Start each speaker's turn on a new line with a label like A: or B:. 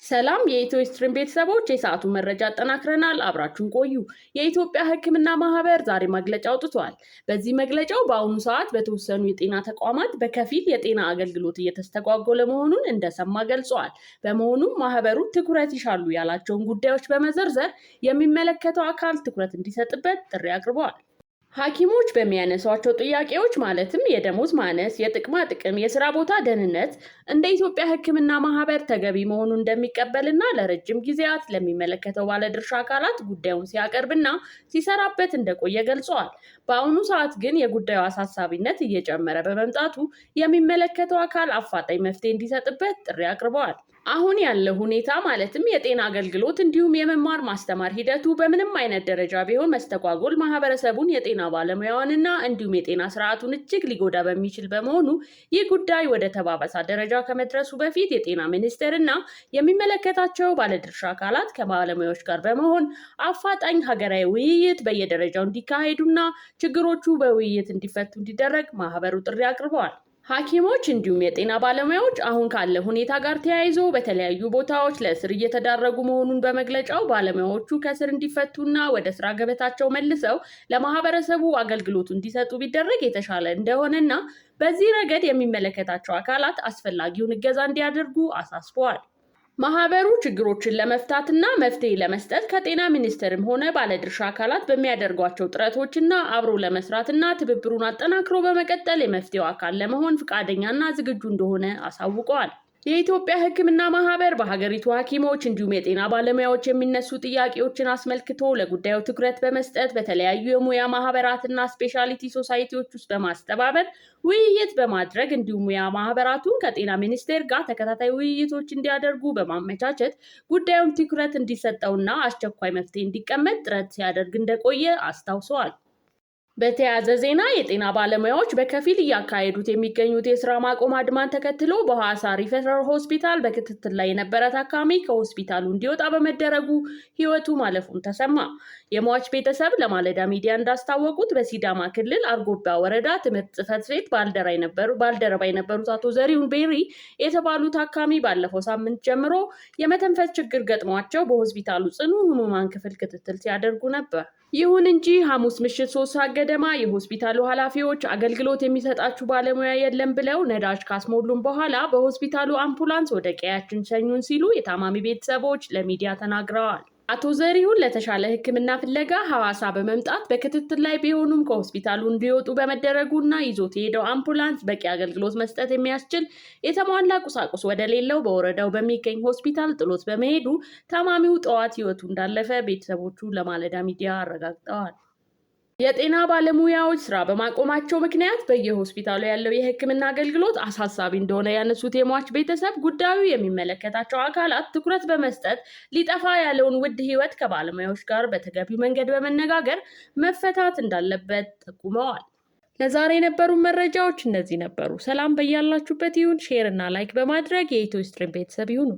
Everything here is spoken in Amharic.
A: ሰላም የኢትዮ ስትሪም ቤተሰቦች፣ የሰዓቱን መረጃ አጠናክረናል። አብራችሁን ቆዩ። የኢትዮጵያ ሕክምና ማህበር ዛሬ መግለጫ አውጥቷል። በዚህ መግለጫው በአሁኑ ሰዓት በተወሰኑ የጤና ተቋማት በከፊል የጤና አገልግሎት እየተስተጓጎለ መሆኑን እንደሰማ ገልጸዋል። በመሆኑም ማህበሩ ትኩረት ይሻሉ ያላቸውን ጉዳዮች በመዘርዘር የሚመለከተው አካል ትኩረት እንዲሰጥበት ጥሪ አቅርበዋል። ሐኪሞች በሚያነሷቸው ጥያቄዎች ማለትም የደሞዝ ማነስ፣ የጥቅማ ጥቅም፣ የስራ ቦታ ደህንነት እንደ ኢትዮጵያ ሕክምና ማህበር ተገቢ መሆኑን እንደሚቀበልና ለረጅም ጊዜያት ለሚመለከተው ባለድርሻ አካላት ጉዳዩን ሲያቀርብና ሲሰራበት እንደቆየ ገልጸዋል። በአሁኑ ሰዓት ግን የጉዳዩ አሳሳቢነት እየጨመረ በመምጣቱ የሚመለከተው አካል አፋጣኝ መፍትሄ እንዲሰጥበት ጥሪ አቅርበዋል። አሁን ያለው ሁኔታ ማለትም የጤና አገልግሎት እንዲሁም የመማር ማስተማር ሂደቱ በምንም አይነት ደረጃ ቢሆን መስተጓጎል ማህበረሰቡን፣ የጤና ባለሙያዋንና እንዲሁም የጤና ስርዓቱን እጅግ ሊጎዳ በሚችል በመሆኑ ይህ ጉዳይ ወደ ተባባሰ ደረጃ ከመድረሱ በፊት የጤና ሚኒስቴር እና የሚመለከታቸው ባለድርሻ አካላት ከባለሙያዎች ጋር በመሆን አፋጣኝ ሀገራዊ ውይይት በየደረጃው እንዲካሄዱና ችግሮቹ በውይይት እንዲፈቱ እንዲደረግ ማህበሩ ጥሪ አቅርበዋል። ሐኪሞች እንዲሁም የጤና ባለሙያዎች አሁን ካለ ሁኔታ ጋር ተያይዞ በተለያዩ ቦታዎች ለእስር እየተዳረጉ መሆኑን በመግለጫው ባለሙያዎቹ ከእስር እንዲፈቱና ወደ ስራ ገበታቸው መልሰው ለማህበረሰቡ አገልግሎቱ እንዲሰጡ ቢደረግ የተሻለ እንደሆነና በዚህ ረገድ የሚመለከታቸው አካላት አስፈላጊውን እገዛ እንዲያደርጉ አሳስበዋል። ማህበሩ ችግሮችን ለመፍታትና መፍትሄ ለመስጠት ከጤና ሚኒስቴርም ሆነ ባለድርሻ አካላት በሚያደርጓቸው ጥረቶችና አብሮ ለመስራትና ትብብሩን አጠናክሮ በመቀጠል የመፍትሄው አካል ለመሆን ፈቃደኛና ዝግጁ እንደሆነ አሳውቀዋል። የኢትዮጵያ ሕክምና ማህበር በሀገሪቱ ሐኪሞች እንዲሁም የጤና ባለሙያዎች የሚነሱ ጥያቄዎችን አስመልክቶ ለጉዳዩ ትኩረት በመስጠት በተለያዩ የሙያ ማህበራትና specialty society ዎች ውስጥ በማስተባበር ውይይት በማድረግ እንዲሁም ሙያ ማህበራቱን ከጤና ሚኒስቴር ጋር ተከታታይ ውይይቶች እንዲያደርጉ በማመቻቸት ጉዳዩን ትኩረት እንዲሰጠውና አስቸኳይ መፍትሄ እንዲቀመጥ ጥረት ሲያደርግ እንደቆየ አስታውሰዋል። በተያያዘ ዜና የጤና ባለሙያዎች በከፊል እያካሄዱት የሚገኙት የስራ ማቆም አድማን ተከትሎ በሐዋሳ ሪፈራል ሆስፒታል በክትትል ላይ የነበረ ታካሚ ከሆስፒታሉ እንዲወጣ በመደረጉ ሕይወቱ ማለፉን ተሰማ። የሟች ቤተሰብ ለማለዳ ሚዲያ እንዳስታወቁት በሲዳማ ክልል አርጎባ ወረዳ ትምህርት ጽሕፈት ቤት ባልደረባ የነበሩት አቶ ዘሪሁን ቤሪ የተባሉ ታካሚ ባለፈው ሳምንት ጀምሮ የመተንፈስ ችግር ገጥሟቸው በሆስፒታሉ ጽኑ ህሙማን ክፍል ክትትል ሲያደርጉ ነበር። ይሁን እንጂ ሐሙስ ምሽት 3 ሰዓት ገደማ የሆስፒታሉ ኃላፊዎች አገልግሎት የሚሰጣችሁ ባለሙያ የለም ብለው ነዳጅ ካስሞሉን በኋላ በሆስፒታሉ አምቡላንስ ወደ ቀያችን ሸኙን ሲሉ የታማሚ ቤተሰቦች ለሚዲያ ተናግረዋል። አቶ ዘሪሁን ለተሻለ ሕክምና ፍለጋ ሐዋሳ በመምጣት በክትትል ላይ ቢሆኑም ከሆስፒታሉ እንዲወጡ በመደረጉና ይዞት የሄደው አምቡላንስ በቂ አገልግሎት መስጠት የሚያስችል የተሟላ ቁሳቁስ ወደሌለው በወረዳው በሚገኝ ሆስፒታል ጥሎት በመሄዱ ታማሚው ጠዋት ሕይወቱ እንዳለፈ ቤተሰቦቹ ለማለዳ ሚዲያ አረጋግጠዋል። የጤና ባለሙያዎች ስራ በማቆማቸው ምክንያት በየሆስፒታሉ ያለው የሕክምና አገልግሎት አሳሳቢ እንደሆነ ያነሱት የሟች ቤተሰብ ጉዳዩ የሚመለከታቸው አካላት ትኩረት በመስጠት ሊጠፋ ያለውን ውድ ሕይወት ከባለሙያዎች ጋር በተገቢው መንገድ በመነጋገር መፈታት እንዳለበት ጠቁመዋል። ለዛሬ የነበሩ መረጃዎች እነዚህ ነበሩ። ሰላም በያላችሁበት ይሁን። Share እና like በማድረግ የኢትዮ ስትሪም ቤተሰብ ይሁኑ።